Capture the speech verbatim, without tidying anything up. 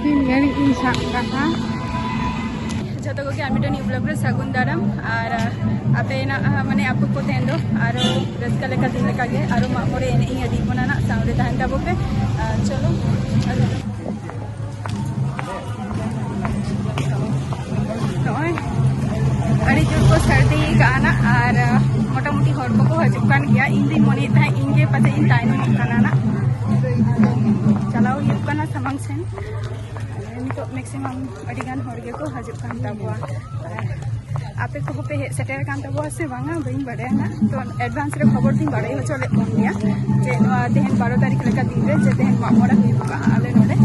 ᱛᱤᱱ ᱜᱷᱟᱹᱲᱤᱡ ᱤᱧ ᱥᱟᱵ ᱠᱟᱜᱼᱟ᱾ ᱡᱚᱛᱚ ᱠᱚᱜᱮ ᱟᱨ ᱢᱤᱫᱴᱮᱱ new vlog ᱨᱮ ᱥᱟᱹᱜᱩᱱ ᱫᱟᱨᱟᱢ᱾ ᱟᱨ ᱟᱯᱮᱱᱟᱜ, ᱢᱟᱱᱮ, ᱟᱯᱮ ᱠᱚ ᱛᱮᱦᱮᱧ ᱫᱚ ᱟᱨᱚ ᱨᱟᱹᱥᱠᱟᱹ ᱞᱮᱠᱟ ᱫᱤᱱ ᱞᱮᱠᱟᱜᱮ ᱟᱨᱚ ᱢᱟᱜ ᱢᱚᱬᱮ ᱮᱱᱮᱡ ᱤᱧ ᱟᱹᱰᱤ ᱵᱚᱱᱟ ᱱᱟᱜ, ᱥᱟᱶᱨᱮ ᱛᱟᱦᱮᱱ ᱛᱟᱵᱚ ᱯᱮ᱾ ᱟᱨ ᱪᱚᱞᱚ᱾ ᱱᱚᱜᱼᱚᱭ ᱟᱹᱰᱤ ᱡᱳᱨ ᱠᱚ ᱥᱟᱹᱨᱫᱤ ᱠᱟᱜᱼᱟ ᱱᱟᱜ, ᱟᱨ ᱢᱚᱴᱟᱢᱩᱴᱤ ᱦᱚᱲ ᱠᱚᱠᱚ ᱦᱤᱡᱩᱜ ᱠᱟᱱ ᱜᱮᱭᱟ᱾ ᱤᱧ ᱫᱩᱧ ᱢᱚᱱᱮᱭᱮᱫ ᱛᱟᱦᱮᱸᱫ ᱤᱧ ᱜᱮ ᱯᱟᱪᱮᱫ ᱤᱧ ᱛᱟᱭᱱᱚᱢᱚᱜ ᱠᱟᱱᱟ ᱱᱟᱜ᱾ ᱪᱟᱞᱟᱣ ᱦᱩᱭᱩᱜ ᱠᱟᱱᱟ ᱥᱟᱢᱟᱝ ᱥᱮᱱ᱾ ᱱᱤᱛᱚᱜ maximum ᱟᱹᱰᱤ ᱜᱟᱱ ᱦᱚᱲ ᱜᱮᱠᱚ ᱦᱤᱡᱩᱜ ᱠᱟᱱ ᱛᱟᱵᱚᱣᱟ᱾ ᱟᱨ ᱟᱯᱮ ᱠᱚᱦᱚᱸ ᱯᱮ ᱦᱮᱡ ᱥᱮᱴᱮᱨ ᱠᱟᱱ ᱛᱟᱵᱚᱣᱟ ᱥᱮ ᱵᱟᱝᱟ, ᱵᱟᱹᱧ ᱵᱟᱰᱟᱭᱟ ᱱᱟᱜ᱾ ᱛᱚ, advance ᱨᱮ ᱠᱷᱚᱵᱚᱨ ᱫᱚᱧ ᱵᱟᱲᱟᱭ ᱦᱚᱪᱚ ᱞᱮᱫ ᱵᱚᱱ ᱜᱮᱭᱟ ᱡᱮ ᱱᱚᱣᱟ ᱛᱮᱦᱮᱧ ᱵᱟᱨᱚ ᱛᱟᱹᱨᱤᱠᱷ ᱞᱮᱠᱟ ᱫᱤᱱ ᱨᱮ ᱡᱮ ᱛᱮᱦᱮᱧ ᱢᱟᱜ ᱢᱚᱬᱮ ᱦᱩᱭᱩᱜᱼᱟ ᱟᱞᱮ ᱱᱚᱰᱮ᱾